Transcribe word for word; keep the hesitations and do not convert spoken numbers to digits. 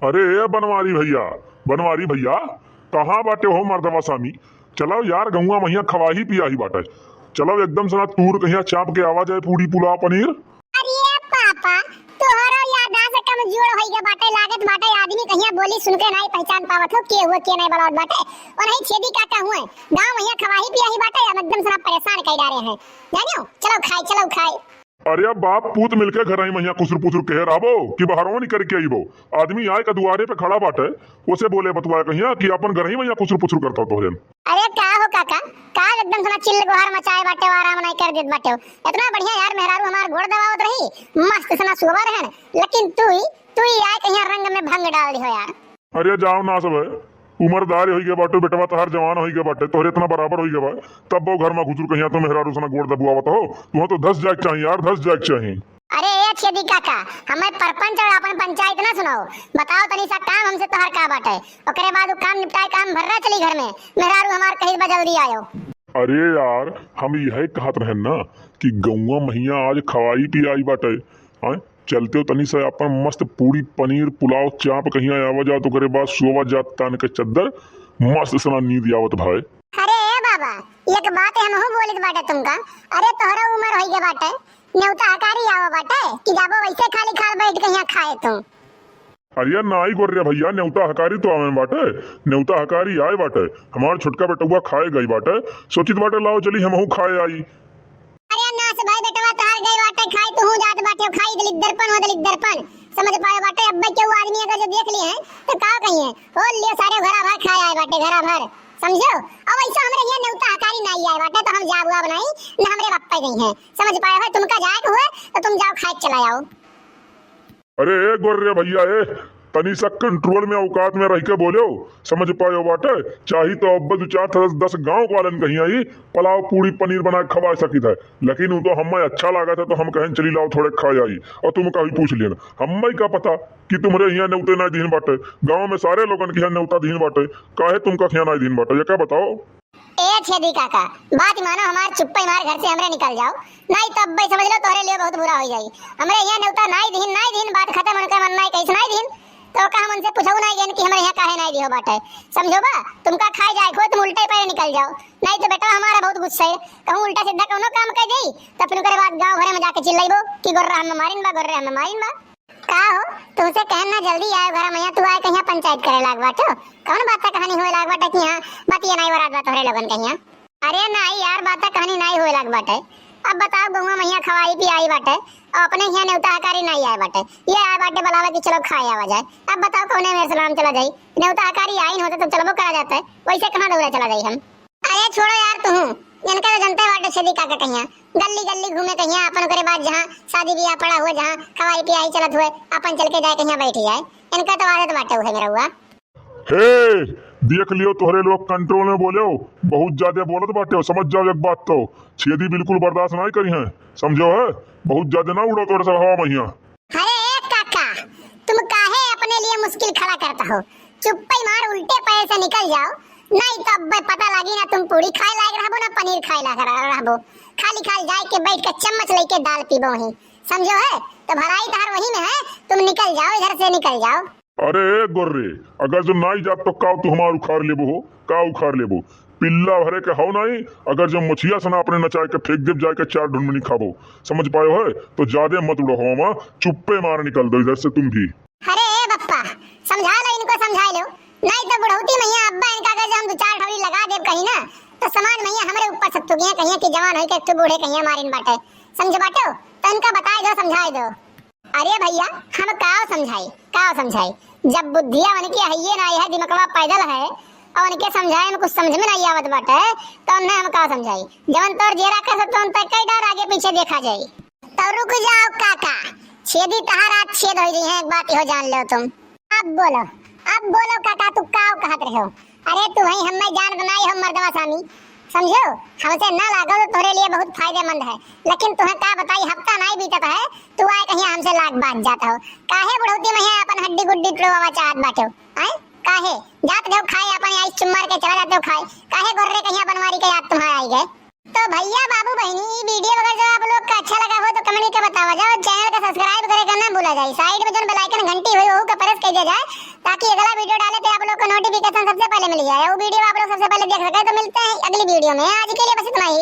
अरे ए बनवारी भइया, बनवारी भइया, कहाँ बाटे हो मर्दवा सामी? चलो यार, गउँवा महिया खवाही पियाही बाटे। चलो एकदम से ना तूर कहिया चाप के आवा जाए पूड़ी पुलाव पनीर। अरे पापा, तोहरो याददाश्त कमजोर होई गए बाटे, लागत बाटे आदमी कहिया बोली सुन के नाई पहचान पावत हो, के हुए के नाई बलावत बाटे। और नहीं छेदी काका हुए, गाँव महिया खवाही पियाही बाटे, हम एकदम से ना परेशान कर डारे हैं। जानियो, चलो खाए, चलो खाए। अरे बाप पूत मिलके घर ही महिया कुसुर पुसुर कहे रहबो कि बहरवा निकल के आइबो। आदमी आए का दुआरे पे खड़ा बाटे, उसे बोले बतुआ कहिया कि अपन घर ही महिया कुसुर पुसुर करता तोहरे। अरे का हो काका, का एकदम से ना चिल्ल गोहार मचाए बाटे हो, आराम नहीं कर देत बाटे हो। इतना बढ़िया यार मेहरारू हमार गोड़ दबावत रही, मस्त सना सुअर रहन, लेकिन तू ही, तू ही आए कहिया रंग में भंग डाल दिहो यार। अरे जाओ ना सब है, उम्रदार होई गए बाटे, बेटवा तहार जवान होई गए बाटे, तोहरे इतना बराबर होई गए बा, तब वो घर में घुसुर कहिया तो मेहरारू सना गोड़ दबुआवत हो। तुहा तो धस जाए के चाहिए यार, धस जाए के चाहिए। अरे ए छेदी काका, हमें परपंच और अपन पंचायत ना सुनाओ, बताओ तनी सा काम हमसे तोहर का बाटे, ओकरे बाद उ काम निपटाए काम भर्रा चली घर में, मेहरारू हमार कही बा जल्दी आयो। अरे यार, हम यही कहत रहन ना कि गउँवा महिया आज खवाई पियाई बाटे, हाँ? चलते हो तनी सा अपन मस्त पूड़ी पनीर पुलाव चाप कहिया आवा जात, ओकरे बाद सोवा जात तान के चद्दर, मस्त सना नींद आवत भाई। अरे ए बाबा, एक बात हमहू बोलित बाटे तुमका। अरे तोहरा उम्र होई गए बाटे, नेवता हकारी आवा बाटे कि जाबो वैसे खाली खाल बैठ कहिया खाए तू। अरे नाई गोर्रे भइया, नेवता हकारी तो आवे बाटे, नेवता हकारी आए बाटे, हमार छोटका बेटवा खाए गई बाटे, सोचित बाटे लाओ चली हमहू खाए आई। अरे नास भाई, बेटवा तहार गई बाटे खाई, तू जात बाटे खाई, दलित दर्पण हो, दलित दर्पण। समझ पाए बाटे, अब्बे केहू आदमी अगर जो देख लिए हैं तो का कहिए, हो लियो सारे घरा भर खाए आए बाटे, घरा भर, समझो। अब ऐसा हमरे यहाँ नेवता हकारी नाई आए बाटे तो हम जाबुआ बनाई, न हमरे बप्पे गई हैं, समझ पाए हो, तुमका जाए के हुए तो तुम जाओ खाए के चला आओ। अरे ए गोर्रे भइया ए, तनी सा कंट्रोल में औकात में रह के बोलो, समझ पायो बाटे। चाही तो अब दो चार दस, दस गाँव वालन कहीं आई पुलाव पूड़ी पनीर बना के खवा सकित है, लेकिन वो तो हमें अच्छा लागत है तो हम कहें चली लाओ थोड़े खा आई, और तुम कहीं पूछ लेना, हमें का पता कि तुम्हरे यहाँ नेवते ना दीन बाटे, गाँव में सारे लोगन के यहाँ नेवता दीन बाटे, काहे तुमका यहाँ ना दीन बाटे, ये क्या बताओ? ए छेदी काका, बात मानो हमार, चुप्पे मार घर से हमरे निकल जाओ, नाई तो अब्बे समझ लो तोहरे लिए बहुत बुरा हो जाई। हमरे यहाँ नेवता नाई दीन, नाई दीन, बात खत्म, उनका मन नाई कैसे नाई दीन, तो का हम उनसे पूछो नाई गए कि हमरे यहाँ काहे नाई दिहो बाटे, समझो बा, तुमका खाए जाए को तुम उल्टे पैर निकल जाओ, नाई तो बेटा हमारा बहुत गुस्सा है, कहूँ उल्टा सीधा कौनो काम कर जाई तो फिर ओकरे बाद गाँव भरे में जाके चिल्लाइबो कि गोर्रा हम मारिन बा, गोर्रे हम मारिन बा। का हो, तुमसे कहन ना जल्दी आयो घर में, तू आए कहिया पंचायत करे लाग बाटो। कौन बात का कहानी होए लाग बाटे कि हाँ, बतिया नाई वरात बा तोहरे लोगन कहिया? अरे नाई यार, बात का कहानी नाई होए लाग बाटे। अब बताओ, गौवा महिया खवाई पियाई बाटे, और अपने हिया नेवता हकारी नाई आए बाटे, ये आए बाटे बुलावे कि चलो खाए आवा जाए। अब बताओ, कौने मेर सलाम चला जाई? नेवता हकारी आइन होते तो चलबो करा जाता है, वैसे कहाँ दौड़ा चला जाई हम? अरे छोड़ो यार तुहू, इनका तो जनते बाटे छेदी काका कहिया, गल्ली गल्ली घूमे कहिया, अपन ओकरे बाद जहाँ शादी ब्याह पड़ा हुए, जहाँ खवाई पियाई चलत हुए, अपन चल के जाए कहिया बैठ जाए। इनका तो आदत बाटे उहे मेरा हुआ। हे, देख लियो तोहरे लोग कंट्रोल में बोलो, बहुत ज्यादा बोलत बाटे हो, समझ जाओ एक बात तो, छेदी बिल्कुल बर्दाश्त नहीं करी है, समझो है, बहुत ज्यादा ना उड़ो तोहरे सब हवा महिया। अरे ए काका, तुम काहे अपने लिए मुश्किल खड़ा करता हो? चुप्पे मार उल्टे पैर से निकल जाओ, नहीं तो अब पता लगी ना तुम पूड़ी खाए लायक रहबो ना पनीर खाए लायक रह-, रहबो। खाली खाल जाए के बैठ के चम्मच लेके दाल पीबो ही, समझो है? तो भलाई तहार वही में है, तुम निकल जाओ, इधर से निकल जाओ। अरे ए गोर्रे, अगर जो नाई जात तो का तू हमार उखाड़ लेबो हो, का उखाड़ लेबो? पिल्ला भरे के हव नाई, अगर जो मछिया सना अपने नचाए के फेंक देब जाए के चार ढुनमुनी खाबो, समझ पायो है? तो ज्यादा मत उड़ो हवा मा, चुप्पे मार निकल दो इधर से तुम भी। अरे ए बप्पा, समझा लो इनको, समझा लो, नाई तो बुढ़ौती मैया अब्बा इनका अगर जो हम दो चार ठौरी लगा देब कहीं ना, तो समान मैया हमरे ऊपर सत्तुकियां कहिया कि जवान होई के एक ठो बूढ़े कहिया मारिन बाटे, समझ बाटो? तो इनका बताए दो, समझाए दो। अरे भइया, हम काव समझाई, काव समझाई? जब बुद्धिया उनके हइये नाई है, दिमगवा पैदल है, और उनके समझाए में कुछ समझ में नाई आवत बाटे, तो उन्हें हम काव समझाई? जवन तोर जेरा का सब तो उन तक कई डार आगे पीछे देखा जाई। तो रुक जाओ काका, छेदी तहार आज छेद हो गई है, एक बात हो जान लो तुम। अब बोलो, अब बोलो काका, तू काव कहत रहे हो? अरे तू वही हमें जान बनाई हो मर्दवा सामी, समझो, हमसे ना लागो तो तोरे लिए बहुत फायदेमंद है, लेकिन तुहे का बताई, हफ्ता नाई बीतत है, तू आए कहिया हमसे लाग बाज जात हो। काहे बुढ़ौती में है अपन हड्डी गुड्डी टुड़वावा चाहत बाटे हो? आए? काहे? जात देव खाए, अपन आइस चुम्मार के चला जाते हो खाए। काहे गोर्रे कहिया बनवारी के याद तुम्हारे आई गए? तो भइया, बाबू, बहिनी, ई video अगर जो आप लोग का अच्छा लगा हो तो comment करके बतावा जाए, और channel का subscribe करे का ना भूला जाए। Side में जौन bell icon घंटी होई, वहू का press कर दिया जाए, ताकि अगला video डाले पे आप लोग को notification सबसे पहले मिल जाए, वो video आप लोग सबसे पहले देख सके। तो मिलते हैं अगली video में, आज के लिए बस इतना ही।